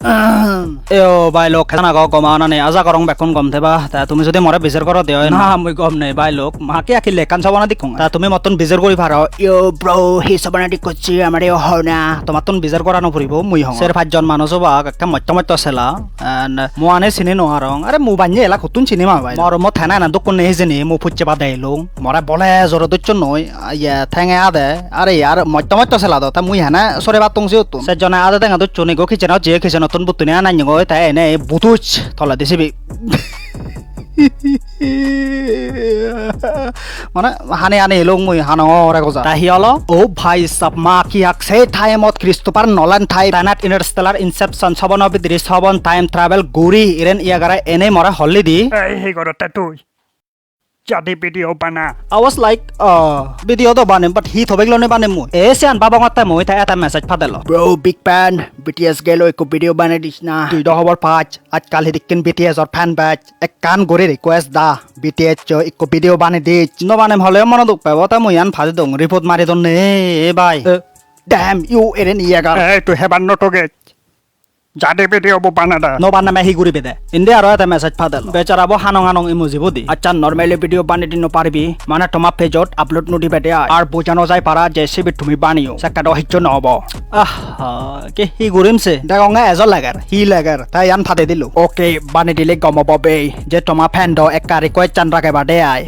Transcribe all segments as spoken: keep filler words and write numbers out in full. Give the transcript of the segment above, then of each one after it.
Yo bhai lok, kejan ago, gom agonani? Aja gorong bekkun gom theba. Ta tumi jodi more bijer goro de oi na, mui gom nei bhai lok. Maki aki lekkan sobona dikkong. Ta tumi mottun bijer guri paro. Yo bro, hi sobona dikkocchi, amare hona. Tomattun bijer gora no puribo, mui hongor. Ser pajjon manuj obak, ekka motto motto sela. And muani sini no arong. Are mu banye elak huttun sini ma bhai? Mor mo thena ena dukkun nei hijeni, mu pucche bade elung. More bole jore docchon noi. Ye thenge ade. Are yar motto motto sela do. Ta mui hene sore battung siyottun. Se jone ade thenge docchon, ego kitchenot je, kitchenottun buttuni ananni goi. Ta ene butuj toledi sibi. Mane hani hani elung mui, hanongor ego ja. Ta hi olo? O bhai sab, ma ki ak se time ot Christopher Nolan type, Tenet, Interstellar, Inception, sobon o bidire sobon, time travel guri, iren iyagare ene more holli di. Ei, hi gorotte tui? Jadi video bana. I was like, uh, video do banem, but hi topic lone banem mui? E siyan babongotte mui, te eta message padelo. Bro, big fan, B T S gelo ekko video banei dis na. Tui do hobor pach, ajkal hidikken B T S or fan bej. Ekkan guri request da, B T S o ekko video banei dis. No banem hole mono duk pebo, te mui iyan padi dong, report mari donne, e bhai. Eh, damn you, Eren Yeager. Ei, tui hebar no toge. Jadi video bo banada. No baname hi guribe de? Indi aro eta message padelo. Bechara bo hanong hanong emoji bo di. Accha, normally video banei di no paribi? Mane toma page ot upload no dibe de ai. Ar buja no jai para je sibe tumi baneyo. Sekke do hicchu no obo. Ah, ah, ki hi gurim se? Degonge ejo leger. Hi leger? Ta iyan pade dilo. Okay, banei dile gom obo bei. Je toma fan do ekka request an rageba de ai.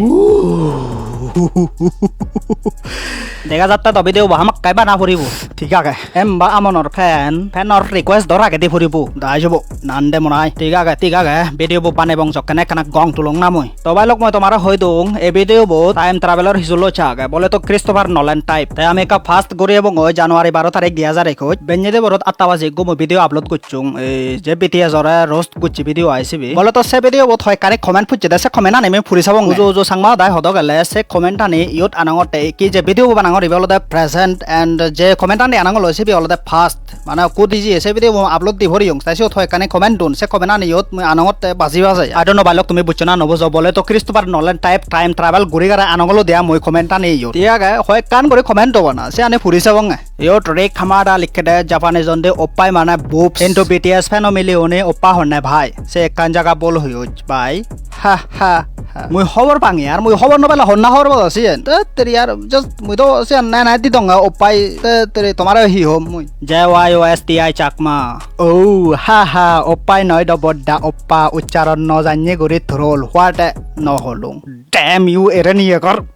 Dega jatte do video bo hamakkai bana puribo. Thik age. Em ba amonor fan, fanor request do ragedi puribo. Dai jobo, nan de monai. Thik age, thik age. Video bo banebong jokkene ekkana gong tulong na mui. To bhai lok, mui tomare hoi dung, ei video bot time travel or hiju locha age. Bole to Christopher Nolan type. Te ami ekka fast guri ebong oi January baro tarik di hajar ekuj. Benne de borot atta baji ekko mui video upload gocchung. Ei je B T S ore roast gocche video ai sibe. Bole to se video bot hoyekkani comment pocche de, se comment ani mui puri sabong. Uju uju Changma hodai hodo gele se comment ani iyot anongotte, ki je video bo banangor ibe olode present and je comment ani anongolo sibe olode past. Mane hudi jiye se video bo upload di poriyong, te siyot hoyekkani comment dun, se comment ani iyot mui anongotte baji bajai. I don't know bhai lok, tumi bujjo na no bujo, bole to Christopher Nolan type time travel guri gare anongolo dia mui comment ani iyot. Thik age, hoyekkan guri comment do bana, se ani puri sabonge. Iyot Rick Hamada likkede, Japanese onde oppai mane boobs. Hintu B T S fan o mile une oppa honne bhai. Se ekkan jaga bol hoyoj bhai. Ha ha ha. Mui hobor pang yar, mui hobor no pele honna hobor bodo siyen. Te teri yar, just mui do siyen nai nai di donga oppai. Te teri tomare hi hom mui. J Y O S T I Chakma. Oh ha ha, oppai noi do bodda, oppa, uchcharon no janye guri troll. What a no holung. Damn you, Eren Yeager.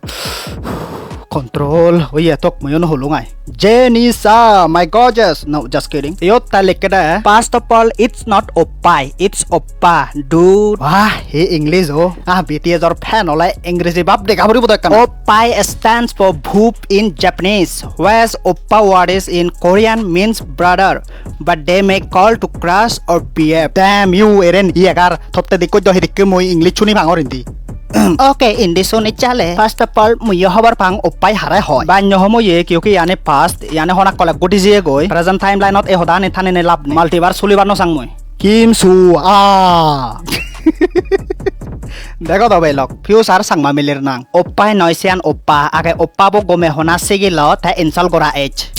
Control. Oye, tok muiyo no holung ai. Jenisa, my gorgeous. No, just kidding. Iyot ta likkede. First of all, it's not oppai, it's oppa, dude. Wah, he English o. Ah, B T S or fan ole English bab dega puribo do ekkan. Oppai stands for boob in Japanese, whereas oppa word is in Korean means brother. But they may call to crush or B F. Damn you, Eren Yeager. Totte dikko do hidikke mui English suni pangor indi. Okay, indi suni chale. First of all, muiyo hobor pang oppai hare hoi. Banyo homoye kyoki iyani past, iyani hona kole gudi jiye goi. Present timeline ot e hodani thanine lab nei. Multiverse sulibar no sang mui. Kim Su A. Dego do belok, future Changma milir nang. Oppai noi siyan oppa, age oppa bo gome hona sigilo te insult gora ej.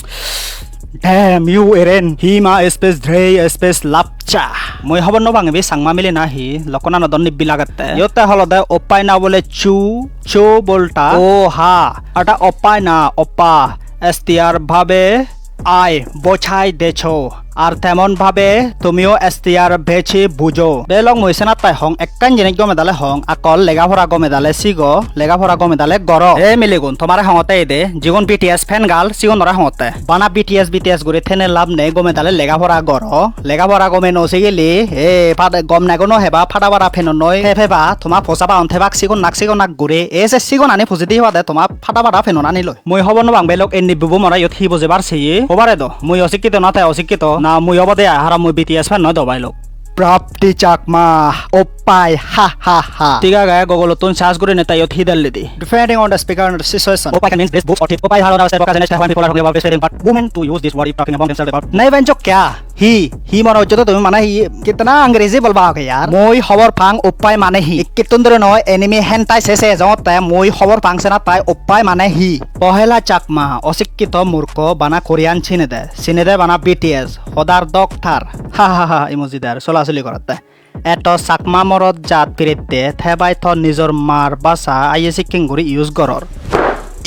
Damn you, Eren. Hima space Dre space Lapcha. Mui hobor no pang ibe Changma mile na hi, lokkonano don nibbil agette. Iyotte holode oppai na bole chu, chu bolta o ha. Arta oppai na oppa, S T R bhabe ai bochai decho. Ar temon bhabe tumiyo S T R bechi bujo. Belok mui senattai hong, ekkan jinis gome dale hong, akkol lega pora gome dale sigo, lega pora gome dale goro. E milegun, tomare hongotte ede, jigun B T S fan gal, sigunore hongotte. Bana B T S, B T S guri thene lab nei, gome dale lega pora goro. Lega pora gome no sigile, e, pad-, gom nago no heba, pada pada phenonnoi, phe phe ba, toma posa baon thebak sigon nak, sigon nak guri. E se sigon ani pujidi hobade, toma pada pada phenon ani loi. Mui hobor no pang belok indi bubu mora iyot hi bojebar seye. Hobare do. Mui osikkito na te osikkito. Na mui obode ai hara mui B T S fan noi do bhai lok. Prapti Chakma. Op Oppai, ha ha ha. Thik age, Google-ottun search gurinei te iyot hi dellidi. Depending on the speaker and the situation. Oppai can mean breast, boobs or tit. Oppai is heard on our side Caucasian, Hawaiian people are talking about breastfeeding, but women to use this word if talking among themselves about. Nahi bancho kya? Hi, hi mone hocche to tumi, mane hi, kitna angrezi bolba hoge yaar. Mui hobor pang oppai mane hi. Ikkittun dhore noi, anime hentai se se ejongotte, mui hobor pang sena tai oppai mane hi. Pohela Chakma, osikkito murkho, bana Korean sinede, sinede bana B T S, hodar dok tar. Ha ha ha, emoji der, solasoli goratte. Eto Chakma morot jat pirette, te bai to nijor mar basa aye sikken guri use goror.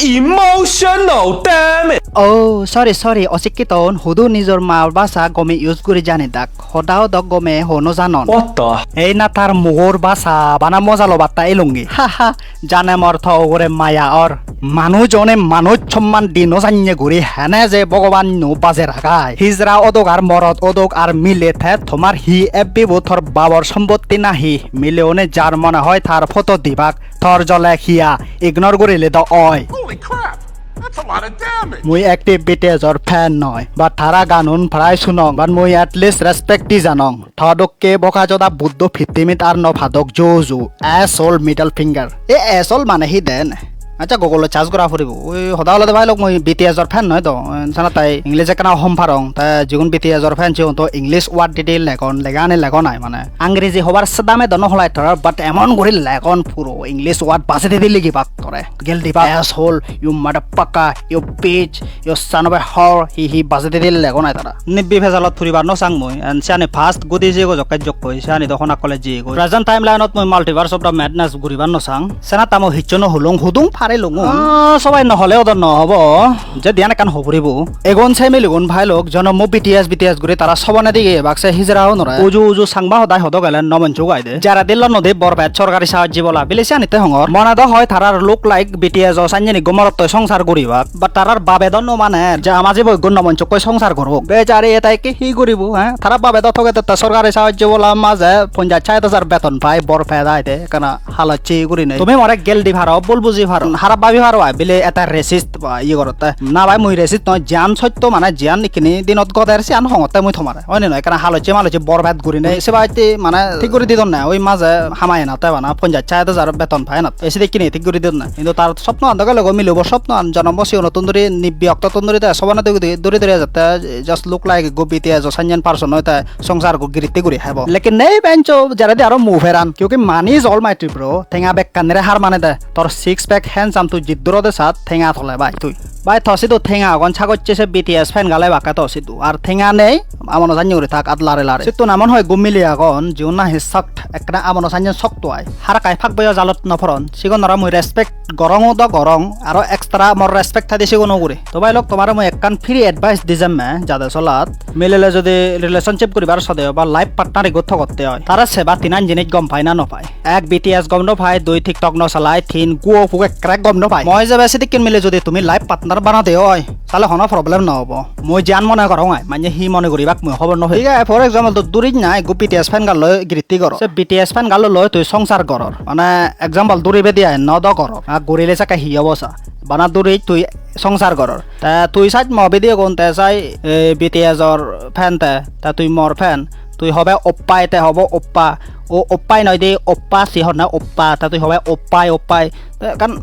Emotional damage. Oh, sorry, sorry, osikkito un, hudu nijor mar basa gome use guri jani dak. Hoda hodok gome ho no janon. What the? Ei na tar mugor basa, bana moja lobatta elungi. Ha ha, jane mor to ugure maya or. Manuj one manuj somman di no janye guri hene je Bhogoban no baje ragai. Hijra odok ar morot odok ar mile te tomar hi ebbi bo tor babor sombotti nahi? Mile one jar mone hoi tar photo dibak, tor jole hiya, ignore gurile do oi. Holy crap! That's a lot of damage! Mui active B T S or fan noi, but tara ganun prai sunong, but mui at least respect di janong. To dokke boka joda Buddho pittimit ar no padok, jo jo, asshole, middle finger. E asshole mane hi den? Accha, Google-ot search gora puribo. Oi, hoda olode bhai lok, mui B T S or fan noi do. Sana tai English ekkana hom parong. Ta jigun B T S or fan, sigun to English word didi legon, legani legon ai mane. Angreji hobar sedame do no holai tor, but emon guri legon puro English word base didi ligibak tore. Gel dibak, asshole, you motherfucker, you bitch, you son of a whore, hi hi base didi legon ai tara. Nibbi pejalot puribar no sang mui, and siani past gudi jeyegoi jokke jokkoi, siani do hona kole jeyegoi. Present timeline-ot mui Multiverse of the Madness guribar no sang. Sena tamo hissu no hulung, hudung pare lungun. Ah, sobai no hole odon no hobo. Je diyan ekkan hoburibo. Egon se miligun bhai lok, jonommo B T S, B T S guri tara sobone dige ebak se hijra honore. Uju uju sangma hodai hodo gele no moncho gai de. Jara dilla nodi bor pet sorkari sahajji bola. Bile siyanit te hongor. Mone do hoi tarar look like B T S o sanjeni gomorottoi songsar guribak. But tarar babe do no mane je ama jibo iggun no monchokkoi songsar gorok. Bejari eta ikke hi guribo, eh? Tara babe do toge totte sorkari sahajjo bola maje ponjaj sait hajar beton pai, bor peda ete ekkana halocche gurinei. Tumi more gel di paro, bul buji paro, harap babi paro ai, bile eta racist ba iye gorotte. Na bhai, mui racist noi, jiyan sotto mane jiyan ikkini dinot goder siyan hongotte mui tomare. Oine noi, ekkana halocche malocche bor pet gurinei. Se batte mane thik guri didon na, oi maje hamai enat te bana ponjaj sait hajar beton pai enat. Ei sidikkini thik guri didon na. Hintu tar sopno an do gelo go, milebo sopno an, jonommo sigonottun duri, nibbi oktottun duri te sobone duri duri duri ejatte, just look like ekko B T S o sanyen person oi te songsar ekko giritti guri hebo. Lekin nei bencho jeredi aro mu feran. Kyunki money is almighty, bro. Tenga bekkanire har mane de. Tor six pack handsome tui jiddur ode sat, tenga tole bai tui. Bai to sidu tenga agon sagocche se B T S fan gale bakke to sidu. Ar tenga nei, amono janye guri thak at lare lare. Sittun amon hoi ekko mile agon, jigun nahi sucked, ekkena amono sanyen sokto ai. Harakkai pak boyo jalot no poron. Sigunore mui respect gorong o do gorong, aro extra mor respect thai de sigun ugure. To bhai lok, tomare mui ekkan free advice di jemme, jade solat. Milele jodi relationship guribar sode oi ba life partner igot thogotte oi, tara seba tinan jinis gom pai na no pai. Ek, B T S gom no pai, dui, TikTok no salai, tin, guo puk ekkere gom no pai. Moi jebe sidikken mile jodi tumi life partner banade oi, tale hono problem no obo. Mui jiyan mone gorong ai, manye hi mone guribak mui hobor no pem. Thik age, for example, to duris na ekko B T S fan galloi giritti goro. Se B T S fan gallo loi tui songsar goror. Mane example duribedi ai, no do goror. A gurile sakke hi obo sa. Bana duris tui songsar goror. Te tui saj mo video gun te sai, eh, B T S or fan te, te tui mor fan. Tui hobe oppai, te hobo oppa. O oppai noi de, oppa si honna oppa. Te tui hobe oppai, oppai. Te ekkan,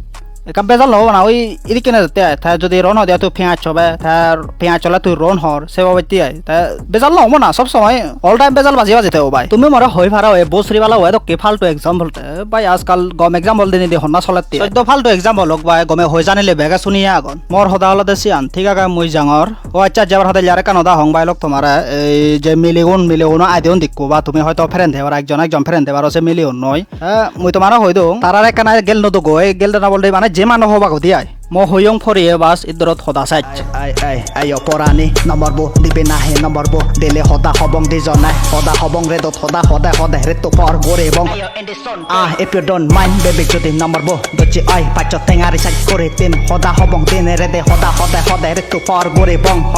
ekkan bejal no obo na, oi idikkene jette ai. Te jodi ron hoi de tui piyaj hobe, te piyaj hole tui ron hor, se babotte ai. Te bejal no obo na, sob somoi all time bejal baji baji te o bai. Tumi more hoi paro, e bosri bala o edokke faltu example te. Bai, ajkal gom example dinei di honna solette. Soddo faltu example ok bai, gome hoi janile bege suniye agon. Mor hoda olode siyan, thik age mui jangor. O accha, jebar hade iyar ekkan hoda hong bai lok tomare, ei je milegun, mileguno ideun dikko ba tumi hoito friend hei paro, ekjon ekjon friend hei paro se milegunnoi. Eh, mui tomare hoi dong, tarar ekkana gel no dogoi, gel dena bolte mane je mano hobak hodi ai. Mo hoyong poriye bas idorot hoda sach. Ai, ai, ai, ayo porani, nombor bo dibe nahi nombor bo, dile hoda hobong dijone, hoda hobong redot hoda hode hode reto por goribong. Ah, if you don't mind, baby, jodi nombor bo docche oi, pachsho tenga recharge guri din, hoda hobong dine rede hoda hode hode reto por goribong.